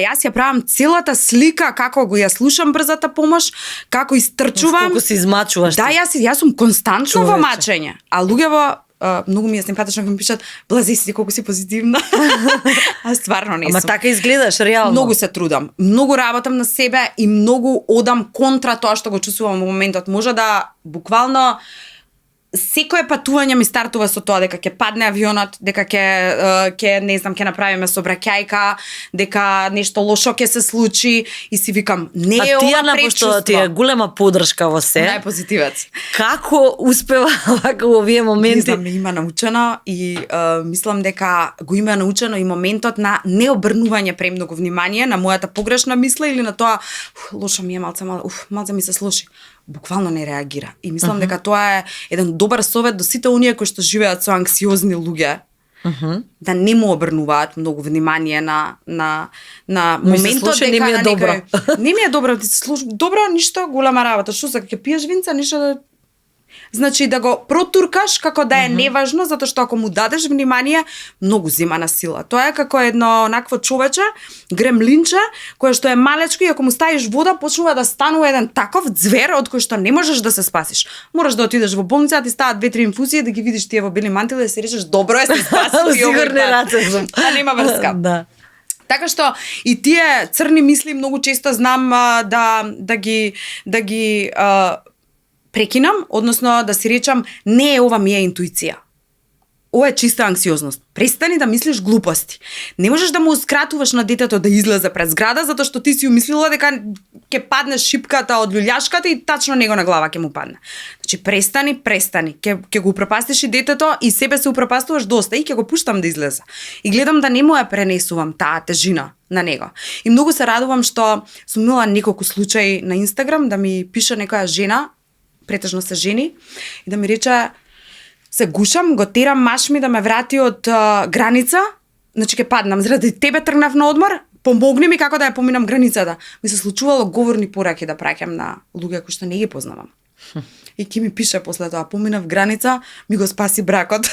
Јас ја правам целата слика како го ја слушам брзата помош, како истрчувам. Колку се измачуваш. Да, јас сум константно Човече. во мачење. А луѓево многу ми е симпатично кога ми пишат блази си колку си позитивна. А стварно не сум. Ама така изгледаш реално. Многу се трудам, многу работам на себе и многу одам контра тоа што го чувствувам во моментот. Може да буквално секое патување ми стартува со тоа дека ќе падне авионот, дека ќе не знам, ќе направиме сообраќајка, дека нешто лошо ќе се случи и си викам, не е ова предчувство. Пошто ти е голема поддршка во се. Најпозитивец. Како успева вака во овие моменти? Не знам, има научено и мислам дека го има научено и моментот на необрнување премногу внимание на мојата погрешна мисла или на тоа лошо ми е малце ми се слоши. Буквално не реагира. И мислам дека тоа е еден добар совет до сите оние кои што живеат со анксиозни луѓе. Да не му обрнуваат многу внимание на моментот дека не ми е добро. Не ми е добро, ти се слушам. Добро, ништо, голема работа. Што сега ќе пиеш винца, ништо да. Значи да го протуркаш како да е неважно, затоа што ако му дадеш внимание, многу зема на сила. Тоа е како едно онакво човече, гремлинче, кое што е малечко и ако му ставиш вода, почнува да станува еден таков звер од кој што не можеш да се спасиш. Мораш да отидеш во болница, да ти стават 2-3 инфузии, да ги видиш тие во бели мантили, да си речеш добро е се спасиш. Сигурни раце сум. А нема врска. Да. Така што и тие црни мисли многу често знам да ги прекинам, односно да си речам не е ова ми е интуиција. Ова е чиста анксиозност. Престани да мислиш глупости. Не можеш да муускратуваш на детето да излезе пред зграда затоа што ти си умислила дека ќе падне шипката од љуљашката и тачно него на глава ќе му падне. Значи престани. Ќе го упропастиш и детето и себе се упропастуваш доста и ќе го пуштам да излезе. И гледам да не му ја пренесувам таа тежина на него. И многу се радувам што сум имала неколку случаи на Инстаграм да ми пише некоја жена, претежно се жени, и да ми рече се гушам, го терам маш ми да ме врати од граница, значи ќе паднам, заради тебе тргнав на одмор, помогни ми како да ја поминам границата. Ми се случувало говорни пораки да праќам на луѓе кои што не ги познавам. И ки ми пише после тоа, поминав граница, ми го спаси бракот.